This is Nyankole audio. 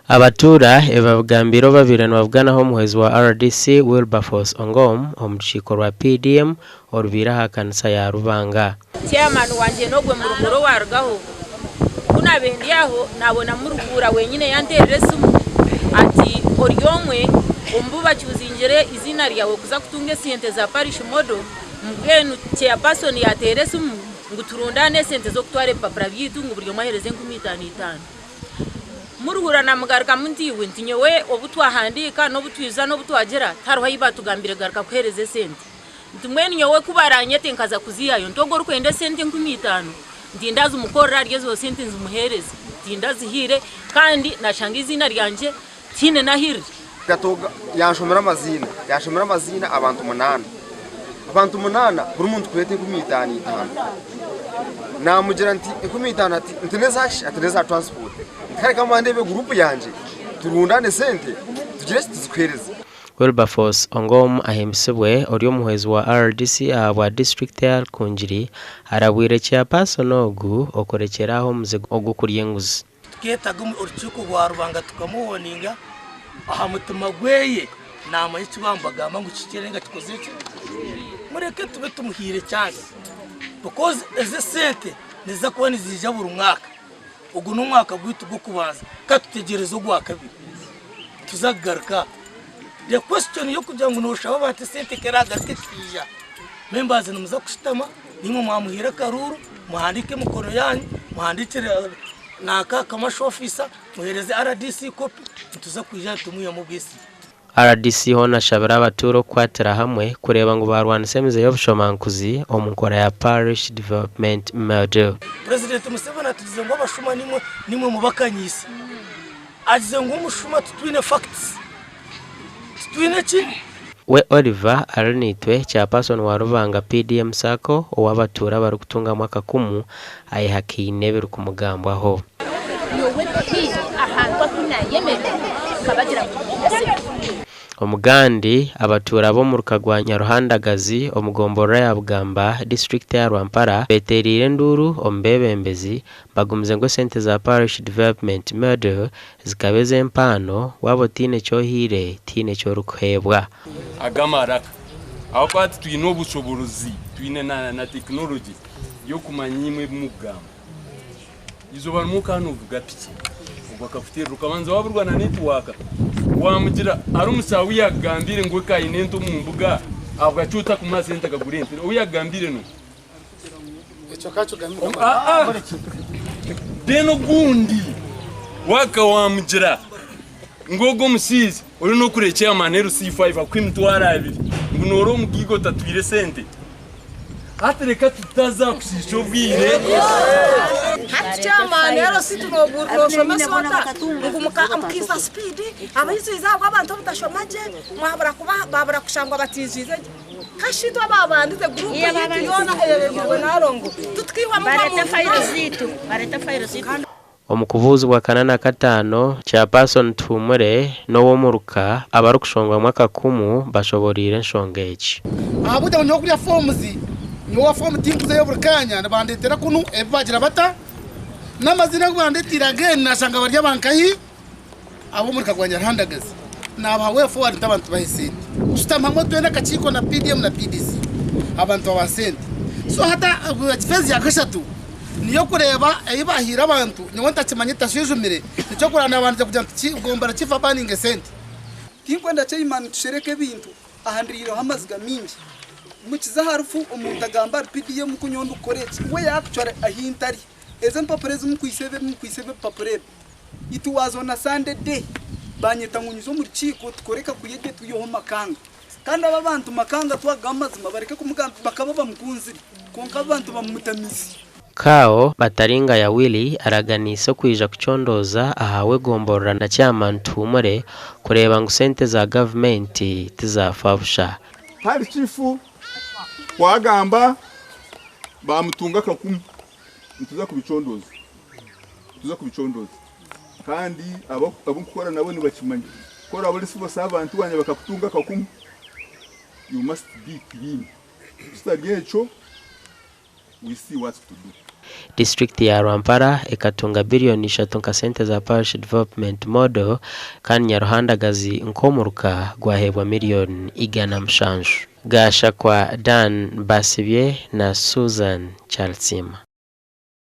Abatuura ebi babigambiire obu babaire nibabuganaho omuhwezi wa rdc Wilberforce Ongom omu rukiiko rwa PDM orubaire aha kanisa ya Rubanga. Chairman wangye n'ogwe Muruhuura owarugaho. Ku naabaire ndi aho naabona Muruhuura wenyine yanteerera esimu ati ori omwe omu bu bakyuzingire eiziina ryawe kuza kutunga esente za parish model mbwenu chairperson yaateera esimu ngu turundaane esente z'okutwara ebipapura byaitu ngu buri omwe aheereze 5000 itaano. Muruhuura namugarukamu nti iwe nti nyowe obu twahandiika n'obu twiza n'obu twagira tihariho ahi baatugambire garuka kuheereza esente. Nti mbwenu nyowe ku baraanyete nkaza kuziihayo nti ogwo orikwenda esente 5000 nti ndazimukorera ahari ezo sente nzimuheereze. Tindazihaire kandi naashanga eiziina ryangye tihaine n'ahu riri. Gatoga yanshomera amaziina, yanshomera amaziina abantu munaana. Abantu munaana buri muntu kureeta 5000 itaano. Naamugira nti 5000 ati nti n'ezaki? Ati n'eza transport. Nti kare ka ndeebe guruupu yangye turundane sente tugire eki tuzikuheereze. Wilberforce Ongom ahimbisibwe ori omuhwezi wa rdc ahabwa disiturikiti eya Rukungiri arabwire chairperson ogu okurekyera aho omuze ogw'okurya enguzi. Tukeetaga orukiiko rwa Rubanga tukamuwoninga aha mutima gweye namanya eki bamubagamba ngu kihikire ninga kikozire ki mureke tube tumuhaire chance because ezi esente niziza kuba niziija buri mwaka ogu n'omwaka gwaitu gw'okubanza katutegyereze ogwakabiri tuza kugaruka the question y'okugira ngu noshaba abantu esente keragaruka ekiija members nimuza kushutama nimwe mwamuhaire akaruuru muhandiike emikono yanyu muhandikire Naka commercial officer muhereze rdc copy nituza kwija nitumwihamu obwesigye. Rdc hoona ashabire abatuura okukwatira hamwe kureeba ngu baarwanisa emize y'obushomankuzi omu nkora ya Parish Development Model. President Museveni atugize ngu abashuma nimwe nimwe mubakanyiise. Agize ngu omushuma titwine facts. Titwine ki? We Oliver Arinaitwe, Chairperson wa Rubanga PDM Sacco ou abatuura barikutungamu akakumu, ayehakaine ebirikumugambwaho. Nyowe tihaine ahantu ahu naayemerera nkabagira ngu niinyenda sente. Omugandi, abatuura b'omuruka gwa Nyaruhandagazi omu gomborora ya Bugamba, disiturikiti eya Rwampara beteereire enduuru omu beebembezi bagumize ngu esente za Parish Development Model Zikaba ez'empaano, waaba otaine eki ohaire, tihaine eki orikuheebwa. Aga amaraka ahabw'okuba hati twine obushoborozi, twine na na tekinologye y'okumanya imwe ebi mukugamba. Eizooba rimwe okaba novuga piki, ogwo akakuteerera okabanza waaburwa na netiwaaka, waamugira ari omushaaha ou yaakugambiire ngu eka aine ente omu mbuga, ahabwaki otakumuha sente akagura ente? Ou yaakugambiire n'oha? Then ogundi waka wamugira ngu ogu omushaija ori nokureba chairman LC5 akuha 20,000 ngu nora omugiga otatwire sente hati reka tutaza kushiisha obwire. Hati chairman LC noshomesa ota ngu mukiisa speed abaijwize ahabw'abantu obutashoma gye mwabura kuba babura kushangwa batiijwize gye. Kashi itwe abaabandize guruupu yaitu yoona eyebembirwe Nalongo titukaihwamu Bareete muntu fayiro n'omwe. zaitu. Bareete fayiro zaitu. Omu kubuuzibwa kana na kataano, Chairperson Tuhumure n'ow'omuruka abarikushongwamu akakumu bashoboreire enshonga egi. Ahabw'okugira ngu nyowe kurya forms, nyowe owa form tinkuzayo buri kaanya, nibandeetera kunu ebi bagira bata, n'amaziina agu bandeeteire again nashanga bari aba nkahi? Ab'omurika gwa Nyaruhandagazi naabaha way forward nti abantu tubahe sente. Kushutama hamwe twena akakiiko na PDM na PDC abantu babaha sente. So hati phase ya kashatu niyo kureeba ei bahaire abantu nyowe ntakimanyire ntashwijumire nikyo kureba nabandize kugira nti gombora chief abaninge sente. Tinkwenda chairman tushereke ebintu aha ndiriireho amaziga mingi. Mukize aha rufu omuntu agamba ahari PDM ku nyowe ndikukora eki we yakucwara ahi ntari. Ezi empapura ezi mukwitse ebi mukwitse ebi ebipapura ebi. It was on a Sunday day banyeta ngu nyije omu rukiiko tukore kakuyege twiheho Makanga. Kandi abo abantu Makanga twagamba amazima bareke kumugamba bakaba bamukunzire kwonka abantu bamutamize. Kao Bataringaya Willy araganiise okwija kucondooza aha w'egomborora na Chairman Tuhumure kureeba ngu sente za gavumenti tizafa busha. Parish Chief kwagamba bamutunga akakumu. Nituza kubicondooza. Nituza kubicondooza. Kandi abu ndikukora nabo nibakimanya. Ku oraabe ori civil servant waanywa bakakutunga akakumu, you must be clean. Kitari ekyo, we see what to do. Disiturikiti ya Rwampara ekatunga biriyoni ishatu nka sente za Parish Development Model kandi Nyaruhandagazi nk'omuruka gwaheebwa miriyoni 107. Gashakwa Dan Basibye na Susan Kyarisiima.